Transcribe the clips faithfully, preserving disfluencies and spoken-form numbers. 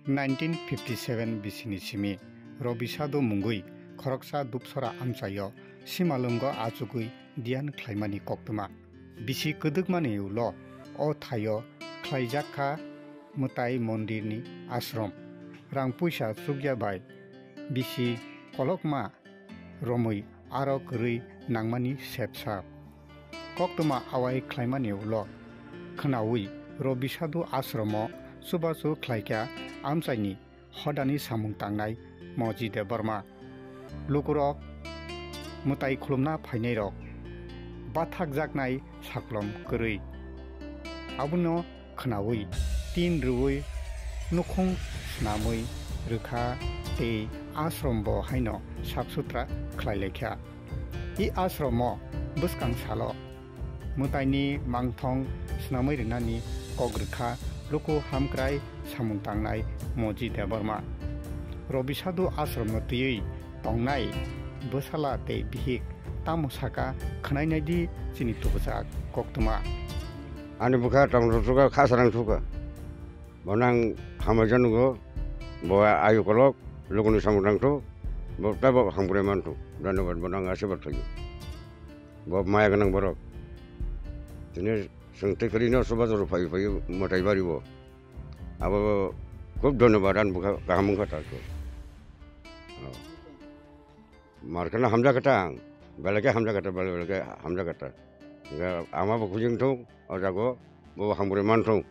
Nineteen fifty seven bisini simi Robi Sadhu mungwi khoroksa Dupsora amchaio Simalwngo achugwi diyan khlaimani koktwma. Bisi kwdwkmani ulo o thaio khlaijak kha mwtai mondirni ashram. Rang puisa chukya bai bisi kolokma romwi aro kwrwi nangmani sepsa. Koktwma awai khlaimani ulo khwnaui Robi Sadhu ashromo chubachu khlaikha amchaini hodani samung tangnai Moji Debbarma. Lukurok mwtai khulumna phainairok bathakjaknai saklom kwrwi. Abono khwnaui tin rwui nukhung snamwi rwkha tei ashram bo haino sap sutra khlai laikha. I ashram o bwskang salo mwtaini mangthong snamwi rwnani kok rwkha luku hamkrai samung tangnai Moji Debbarma. Robi Sadhu ashram no twiwi tongnai bwsala tei bihik tamo saka khwnainai di chini tubujak koktwma. Ani bwkha tong rwthuka khasarang thuka. Bo nang hamai janugo, bo ayu kolok, lukuni samung tangthu, bo tabo hamkrai manthu. Dhanyabad bo nang asibad khaio. Bo maya gwnang borok. Tini swngtwi kwrwino chubachu phai phai mwtai bari bo. Abo khub dhanyabad ani bwkha kaham wngkha ta. Markana hamjakha ta ang, belai khe hamjakha ta, belai belai khe hamjakha ta. Hingkhe ama bo kujing thung, o jago bo hamkrai man thung,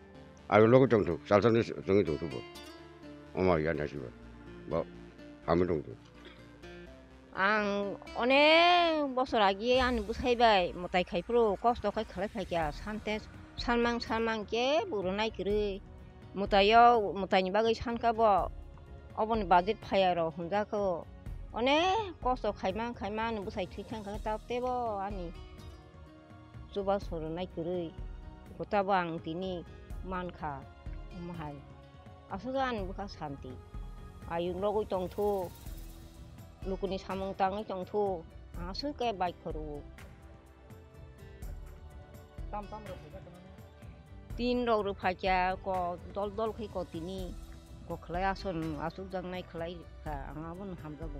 aro logi tong thung, salsa ni swngi tong thung bo. Oma ya nasiba, bo hamwi tong thung. Ang onek bosor agi ani bwsai bai mwtai khai phuru kosto khai khlai phaikha, sante salmang salmang khe bo rwnai kwrwi. Mwtaio, mwtaini bagwi sankha bo, oboni budget phaiya rok hwnjakho. Onek kosto khaima khaima ani bwsai thwi thangkha, ta teibo ani chubachu rwnai kwrwi. Gotabo ang tini mankha, omo hai. Aswk ani bwkha santi. Ayuk logwi tongthu, lukuni samung tangwi tongthu, aswk khe bai khoro. Tam tam rok phaikha tini. Tin rok rw phaikha, ko dol dol khai ko tini. Ko khlai ason aswk jaknai khlai kha, ang abono hamjago.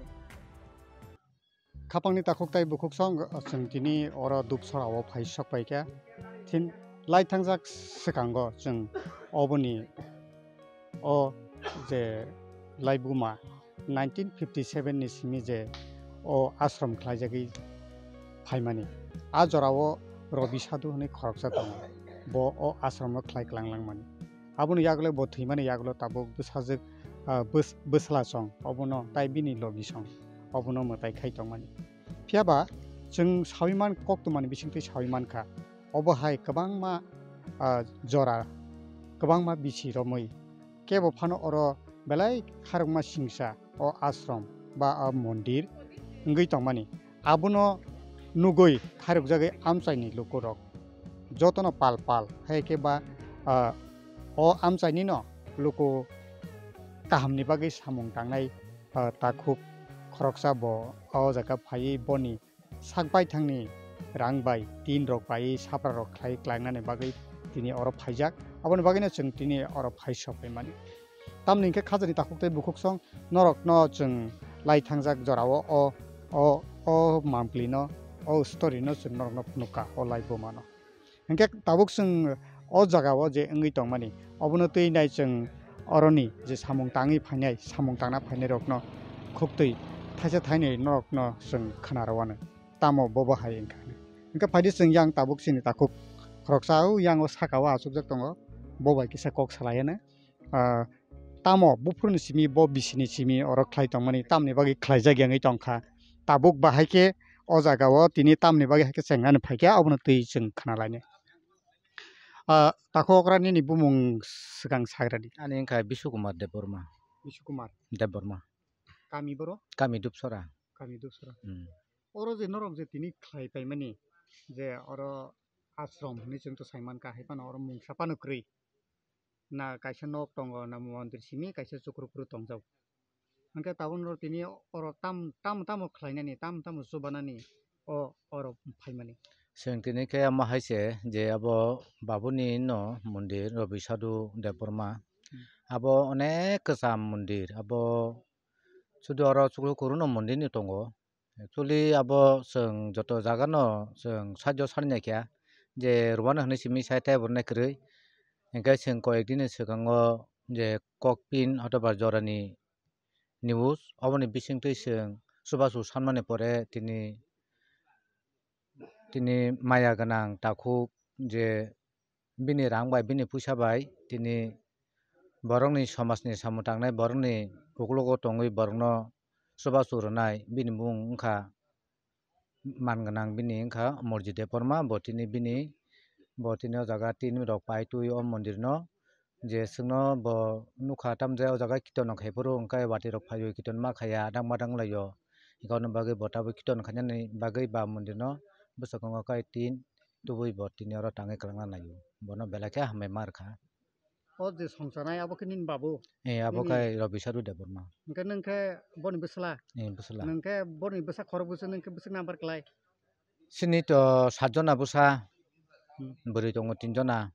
Khapangni takhuk tai bukhuk song, chwng tini oro Dupsora o phai sok paikha. Thin lai thangjak swkango chwng oboni o je laibuma nineteen fifty seven ni simi je o ashram khlaijagwi phaimani. A jorao Robi Sadhu hwnwi khoroksa tongo. Bo o ashram no khlai klang langmani. Aboni yagulo bo thwimani yagulo tabuk bwsajwk, ah, bwsla song obono tai bini logi song obono mwtai khai tongmani. Phiyaba chwng sawi man koktwmani bisingtwi sawi mankha. Obo hai kwbangma, ah, jora, kwbangma bisi romwi kebo phano oro belai kharokma singsa o ashram ba o mondir wngwi tongmani. Abono nugwi khairokjagwi amchaini lukurok jotono pal pal hai khe ba, ah, o amchainino luku kahamni bagwi samung tangnai, ah, takhuk khoroksa bo o jaga phaiwi boni sak baithangni rang bai tin rok bai sapra rok khlai klangnani bagwi tini oro phaijak. Aboni bagwino chwng tini oro phai sok phaimani. Tamni hwnkhe khajani takhuk tei bukhuk song norokno chwng lai thangjak jorao o, o, o mamklino, o story no chwng norokno phunukha o laibumano. Hwnkhe tabuk chwng o jagao je wngwi tongmani, obono twi nai chwng oroni je samung tangwi phainai, samung tangna phainai rokno khuktwi thaisa thainwi norokno chwng khna rwano. Tamo bobo hai wngkha hwnwi. Hwnkhe phaidi chwng yang tabuk chini takhuk khoroksa o yang o saka o achukjak tongo, bo bai kisa kok salai hwnwi. Ah, tamo buphuruni simi bo bisini simi oro khlai tongmani tamni bagwi khlaijak yangwi tongkha. Tabuk bahai khe o jagao tini tamni bagwi hai khe chengnani phaikha, abono twi chwng khnalaini. Ah, takhuk okra nini bumung swkang sagradi. Ani wngkha Biswakumar Debbarma. Biswakumar. Debbarma. Kami boro? Kami Dupsora. Kami Dupsora. Hmm. Oro je norok je tini khlai paimani je oro ashram hwnwi chwng to saimankha, hai phano oro mungsa phano kwrwi. Na kaisa nok tongo, na mondir simi kaisa chukru kru tongjak. Hwnkhe tabuk norok tini oro tam, tamo tamo khlainani, tamo tamo chubanani o oro phaimani. Chwng tini khe omo hai se je abo babuni no mondir Robi Sadhu Debbarma. Hmm. Abo onek kwcham mondir, abo sudu oro chuklu kwrwngno mondirni tongo. Actually abo chwng joto jagano chwng saijo sarnai kha je rwmani hwnwi simi sai tei bornai kwrwi. Hinkhe chwng koyek dini swkango je kokpin hotoba jorani news, oboni bisingtwi chwng chubachu sanmani pore tini, tini maya gwnang takhuk je bini rang bai, bini puisa bai tini borokni somajni samung tangnai, borokni uklogo tongwi borokno chubachu rwnai, bini bumung wngkha man gwnang, bini wngkha Morjit Debbarma, bo tini bini, bo tini o jaga tin rok pai twi o mondir no je chwngno bo nukha, tamjai o jaga kiton no khai phuru hwnkhe watwi rok phaiwi kiton ma khaiya, dangma danglaio, hwnkhe aboni bagwi bo tabuk kiton khainani bagwi ba mondir no bwswkango kai tin tubui bo tini oro tangwi kwlangna naio, bono belai khe hambai ma rwkha. O je songchanai abo khe nini babu? Eh, abo nini? Khe Rabi Sadu Debbarma. Hwnkhe nwng khe boni bwsla? Eh, bwsla. Nwng khe boni bwsa khorok bwswk, nwng khe bwswk number klai? Chini to satjona bwsa, hmm, bwrwi tongo tinjona.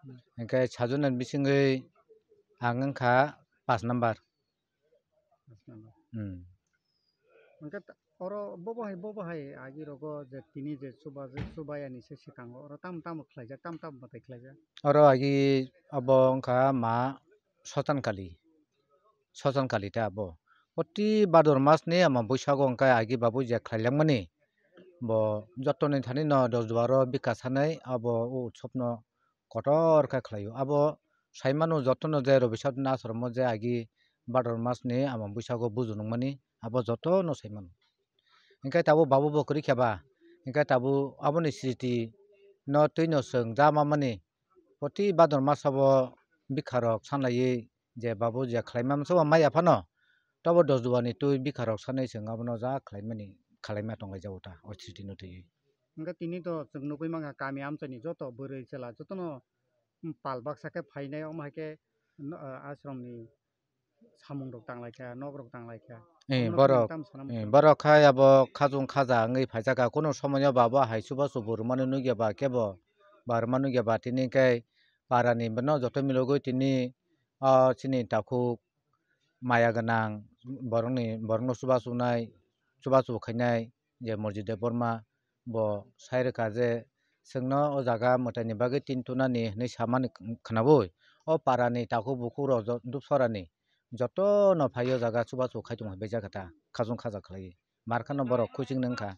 Hmm. Hwnkhe satjona bisingwi ang wngkha pash number. Pash number. Hmm. Hwnkhe ta-, oro bobo hai, bobo hai agi rogo je tini je chuba-, chubayani se swkango, oro tamo tamo khlaijak, tamo tamo mwtai khlaijak? Oro agi abo wngkha ma Sotan Kali, Sotan Kali ta abo. Proti Bhador mas ni ama buisago hwnkhe agi babu je khlailangmani, bo jotoni thani no dos duaro bikha sanai abo o utsob no kotor khe khlaio. Abo saimano jotono je Rabi Sadu ni ashromo je agi Bhador mas ni ama buisago buju nungmani abo jotono saimano. Hwnkhe tabuk babu bo kwrwi khe ba, hwnkhe tabuk aboni sriti no twi no chwng ja mamani proti Bhador mas o bo bikha rok sanlaiwi je babu je khlaima masa bo maya phano, tobo dos duani twi bikha rok sanwi chwng abono ja khlaimani, khlaima tonglaijak ta o sriti no twiwi. Hwnkhe tini to chwng nugwi mankha kami amchaini joto bwrwi chwla jotono pal baksa khe phainai, omo hai khe no, ah, ashramni samung rok tanglaikha, nok rok tanglaikha. Eh, omo borok, tamo sana eh, muchung. Borok khai abo khajung khaja wngwi phaijak kha, kunu somoio ba bo hai chubachu bo rwmani nukya ba kebo ba rwmani nukya ba tini khe parani bono joto milogwi tini, ah, chini takhuk maya gwnang borokni, borokno chubachu nai, chubachu khainai je Morjit Debbarma bo sai rwkha je chwngno o jaga mwtaini bagwi tin tunani hwnwi samani khwnabwi o parani takhuk bukhuk rok jo-, dupsorani jotono phai o jaga chubachu khai tongma bejak kha ta khajung khaja khlaiwi. Markhano borok khuching nung kha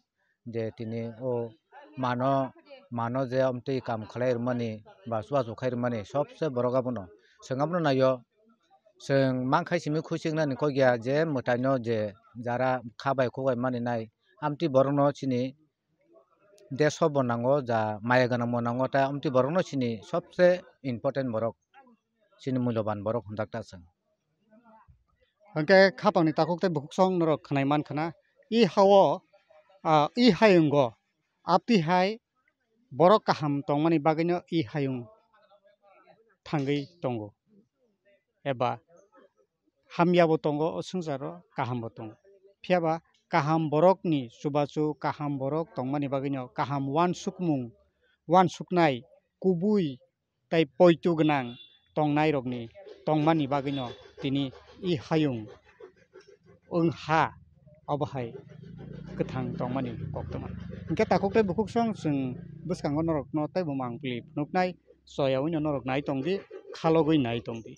je tini o mano, mano je amtwi kam khlai rwmani ba chubachu khai rwmani sobse borok abono chwng abono naio. Chwng mankhai simi khuching nani kok ya je mwtaino je jara kha bai khok bai mani nai amtwi borokno chini desh o bo nango, ja maya gwnang bo nango, ta amtwi borokno chini sobse important borok, chini mulyoban borok hwnjak ta chwng. Hwnkhe khapangni takhuk tei bukhuksong norok khwnai mankha na, i ha-o, ah, i hayungo aptwi hai borok kaham tongmani bagwino i hayung thangwi tongo. Eba hamyabo tongo o swngcharo, kahambo tongo. Phiyaba kaham borokni chubachu kaham borok tongmani bagwino kaham uansukmung, uansuknai kubui tei poito gwnang tongnairokni tongmani bagwino tini i hayung wng ha obo hai kwthang tongmani koktwma. Hwnkhe takhuk tei bukhuksong chwng bwskango norokno teibo mangpili phunuknai, choyaui no norok nai tongdi, khalogwi nai tongdi.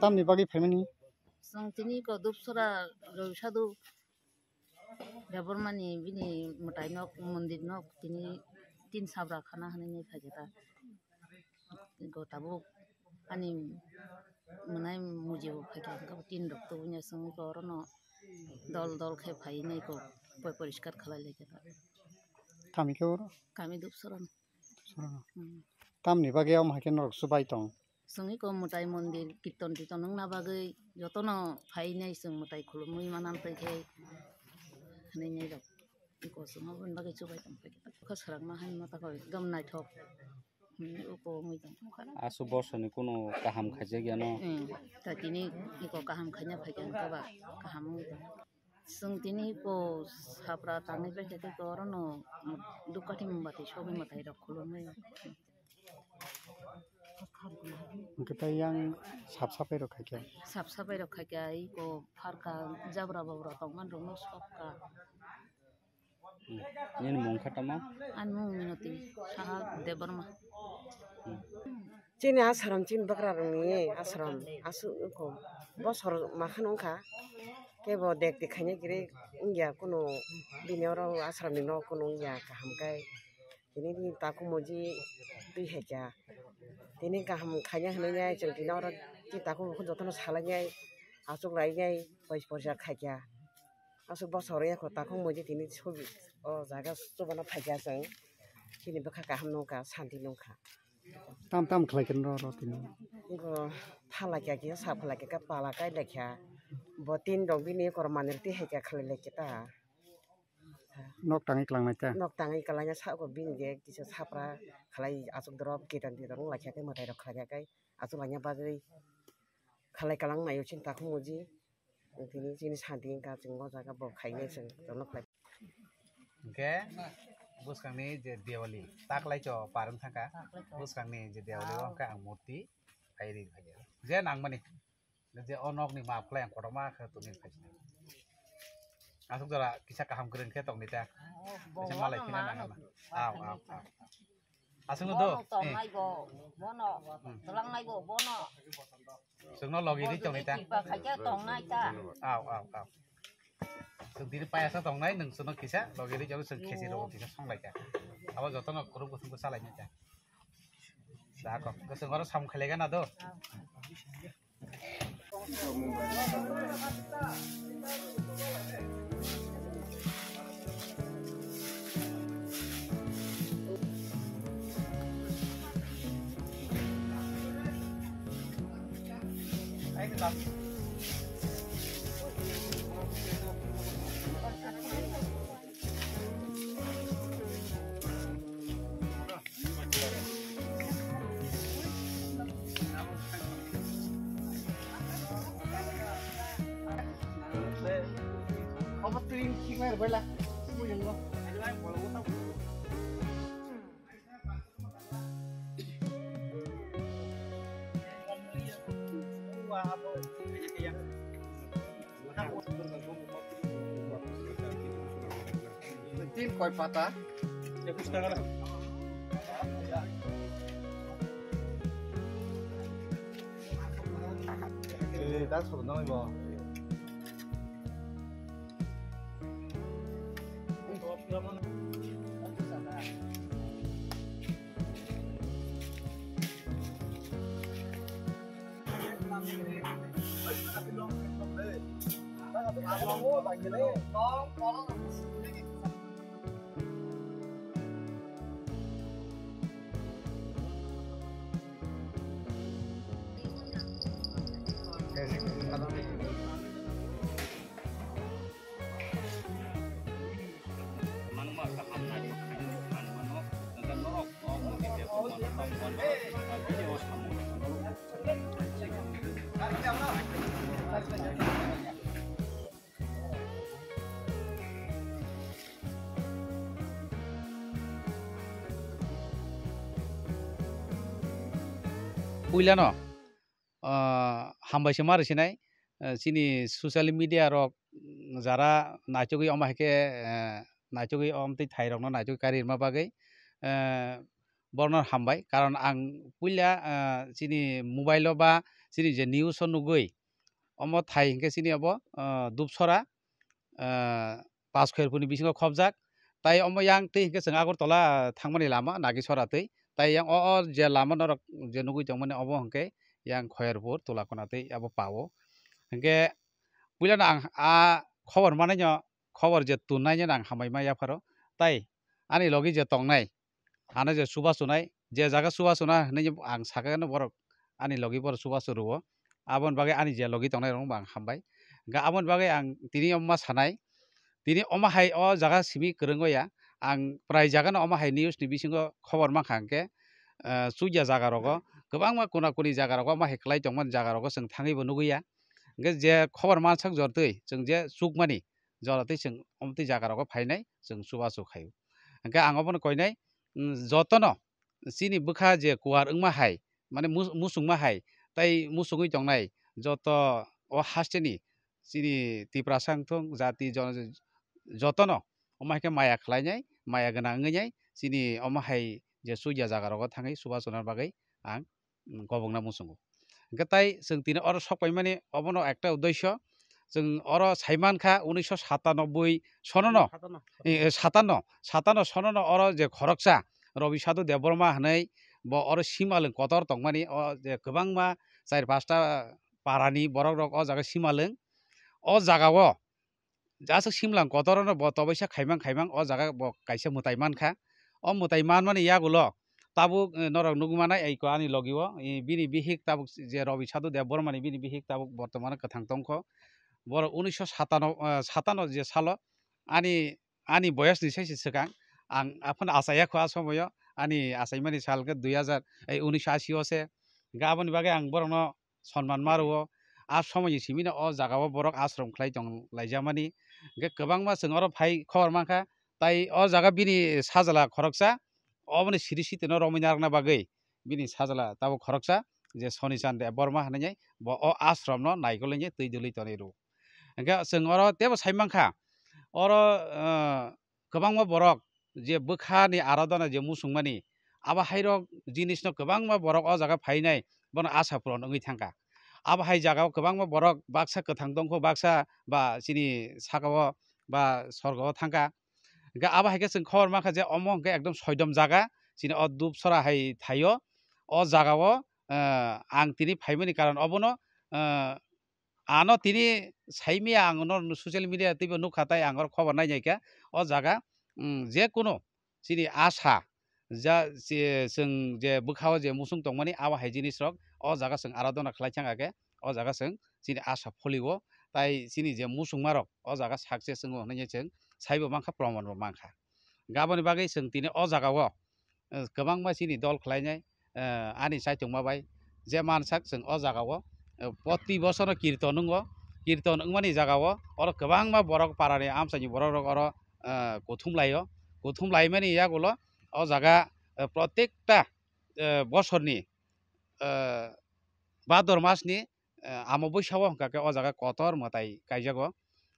Tamni bagwi phaimani? Chwng tini Kodupsora Rabi Sadu Debbarma ni bini mwtai nok, mondir nok tini tin sabra khana hinwi nai phaikha ta. Go tabuk ani mwnai muji bo phaikha, hwnkhe bo tin rok tubui nai chwng khe oro no dol dol khe phai nai kok poriskar khalai lai khe ta. Kami khe oro? Kami Dupsora no. Dupsora no. Hmm. Tamni bagwi omo hai khe norok swbai tong? Chwng eko mwtai mondir kirton tirton wngna bagwi jotono phainai chwng mwtai khulumwi manam twi khe hinwi nai rok. Eko chwng aboni bagwi chubai tong kha swrangma hai mata kho ekdom naithok. Hmm, eko wngwi tong kha. Aswk borsoni kunu kaham khaijak yano? Hmm, ta tini eko kaham khaina phaikha wngkha ba kaham wngwi tong. Chwng tini eko sapra tangwi paikha tei eko orono dupkathi mombati sogwi mwtai rok khulumwi. Hwnkhe tei yang sap sapai rok khaikha. Sap sapai rok khaikha, eko pharka jabra bobra tongmani rokno sokha. Hmm. Nini mung khe tamo? Ani mung Minoti Saha Debbarma. Hmm. Chini ashram, chini bwkrarokni ashram, aswk wngkha, bosor makhano wngkha, kebo dekti khaina kwrwi wngya, kunu bini oro ashramni nok kunu wngya, kaham khe tini bini takhuk muji twi hai kha, tini kaham khaina hinwi chwng tini oro tini takhuk bukhuk jotono salainai, achuk lainai, pais porsa khaikha. Aswk bosor wngya kho takhuk muji tini sugi o jaga chubana phaikha chwng. Chini bwkha kaham nungkha, santi nungkha. Tam tam khlai khe noro tini? Bo phalai kha kisa, sa phalai kha, pala kai lai kha. Bo tin rok bini kormanir twi hai kha khlai lai kha ta. Nok tangwi klangnai ta? Nok tangwi klangnai sa ko bini je kisa sapra khlai achuk drop kitan kitan wng lai kha khe mwtai rok khlai kha khe achuk laina bagwi khlai klang naio chini takhuk muji. Tini chini santi wngkha, chwng o jaga bo khainai chwng jono khlai. Hwnkhe bwskangni je Diwali taklai cho par wng thangkha, bwskangni je Diwali o hwnkhe ang murti phai ri phai je nangmani je o nokni maap khlai ang kotorma khe tongwi phai sinai. Aswk jora kisa kaham kwrwng khe tongni ta, kisa malai phina nangma. Aw, aw, aw. Aswk no do. Bono tongnai bo, bono tlangnai bo, bono. Chwngno logi ri tongnai ta. Kipa khaikhe tongnai ta. Aw, aw, aw. Chwng tini payasa tongnai, nwng chwngno kisa logi ri chwng khesi rogo kisa songlai ta. Abo jotono kwrwng kuthum khe salai nai ta. Da ko, chwng oro sam khlai gana do. Tin koi pata? Eh, das foto nang bo. Puilano, ah, hambai se ma rwsinai, eh, chini social media rok, mm, jara naichogwi omo hai khe, eh, naichogwi omtwi thairokno naichogwi kari rwma bagwi, eh, borokno hambai. Karon ang puila, ah, chini mobile o ba chini je news o nugwi omo thai hinkhe chini obo, ah, Dupsora, ah, Pas Khairpurni bisingo khobjak. Tai omo yang twi hinkhe chwng Agartala thangmani lama Nagisora twi. Tai yang o, o je lama norok je nugwi tongmani obo hinkhe yang Khairpur Tulakona twi abo pao. Hinkhe puilano ang a khobor manaino, khobor je tunnaino ang hambai ma yapharo. Tai ani logi je tongnai, ano je chubachu nai, je jaga chubachu na hinwi ang sakha no borok ani logi borok chubachu rwo. Aboni bagwi ani je logi tongnai rokno bo ang hambai. Hinkhe aboni bagwi ang tini omo ma sanai, tini omo hai o jaga simi kwrwng ya, ang prai jaga no omo hai news ni bisingo khobor mankha hinkhe, eh, chukya jaga rogo, kwbangma kuna kuni jaga rogo omo hai kwlai tongmani jaga rogo chwng thangwi bo nugwi ya. Hinkhe je khobor mansak jor twi chwng je chukmani jora twi chwng omo twi jaga rogo phainai chwng chubachu khaio. Hinkhe ang obono koinai, mm, jotono chini bwkha je kuar wngma hai, mane mus-, musungma hai, tai musungwi tongnai joto o hasteni chini Tiprasa wngthung, jati jon-, jotono omo hai khe maya khlainai, maya gwnang wngnai, chini omo hai je chukya jaga rogo thangwi chubachu na bagwi ang mm, kobokna muchungo. Hinkhe tai chwng tini oro sok paimani obono ekta uddesyo. Chwng oro saimankha unisho satanoboi sonono, Satanno. eh, eh, satanno, satanno sonono oro je khoroksa Rabi Sadhu Debbarma hinwi bo oro simalwng kotor tongmani, o je kwbangma char pasta parani borok rok o jaga simalwng. O jagao Aswk simlang kotor no bo tobaisa khaimang khaimang o jaga bo kaisa mwtai mankha. O mwtai manmani yagulo tabuk, eh, norok nugwi manai ai ko ani logi o, eh, bini bihik tabuk je Rabi Sadhu Debbarma ni bini bihik tabuk bortomano kwthang tongkho. Borok unisho satano, eh, satano je salo ani, ani boyos ni sai se swkang ang aphano achaiya kho a somoyo ani achaimani sal khe dui hajar, ei, unisho ashi o se. Hinkhe aboni bagwi ang borokno sonman ma rwo. A somoini simi no o jaga o borok ashram khlai tong laijak mani. Hinkhe kwbangma chwng oro phai khobor mankha. Tai o jaga bini sajla khoroksa, oboni siri sitino romwi narwkna bagwi bini sajla tabuk khoroksa je Soni Chan Debbarma hinwi bo o ashram no naikolwi twi dwlwi tonwi rwo. Hinkhe chwng oro teibo sai mankha, oro, eh, kwbangma borok je bwkhani aradhana je muchungmani, abo hairok jinisno kwbangma borok o jaga phainai, bono asha puron wngwi thangkha. Abo hai jagao kwbangma borok baksa kwthang tongkho, baksa ba chini sakao ba sorgo o thangkha. Hinkhe abo hai khe chwng khobor mankha je omo hinkhe ekdom soidom jaga, chini o Dupsora hai thaio. O jagao, eh, ang tini phaimani karon obono, eh, ano tini saimaya ang no social media twibo nukha, tai ang oro khobor nainai kha o jaga, mm, je kunu chini asha ja, je, chwng je bwkhao je muchung tongmani abo hai jinis rok o jaga chwng aradhana khlai thang khe o jaga chwng chini asha pholi o, tai chini je muchungma rok o jaga success wngo hinwi chwng saibo mankha, proman bo mankha. Aboni bagwi chwng tini o jagao, eh, kwbangma chini dol khlainai, eh, ani chaitokma bai je mansak chwng o jagao, eh, proti bochorno kirton wngo, kirton wngmani jagao oro kwbangma borok parani amchaini borok rok oro, eh, kuthum laio, kuthum laimani yagulo o jaga, eh, protekta, eh, bosorni, eh, Bhador masni, eh, Amobosya o hwnkha khe o jaga kotor mwtai kaijago.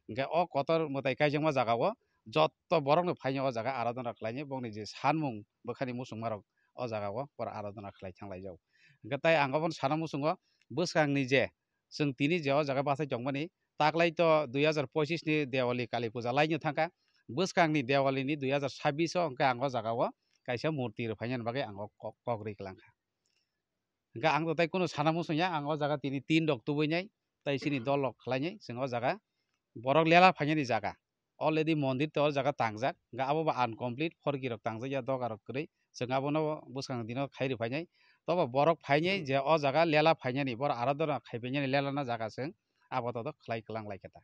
Hinkhe o kotor mwtai kaijakma jagao jotto borokno phainai o jaga aradhana khlainai, bongni je sanmung bwkhani muchungmarok o jagao borok aradhana khlai thang laijao. Hinkhe tai ang obono sana muchungo, bwskangni je chwng tini je o jaga bathai tongmani, taklai to dui hajar pochisni Diwali Kali Puja laino thangkha, bwskangni Diwalini dui hajar sabbish o hwnkhe ang o jagao kaisa murti rwphainani bagwi ang o kok, kok ri kwlangkha. Hingke ang to tai kunu sana muchungya, ang o jaga tini tin rok tubui nai, tai chini dol rok khlai nai, chwng o jaga borok lela phainani jaga. Already mondir to o jaga tangjak, hingke abo bo uncomplete, phorki rok tangjak ya, doga rok kwrwi, chwng abono bwskang dino khai rw phainai. Tobo borok phainai je o jaga lela phainani, borok aradhana khai phainani lela na jaga chwng abo to khlai kwlang lai khe ta.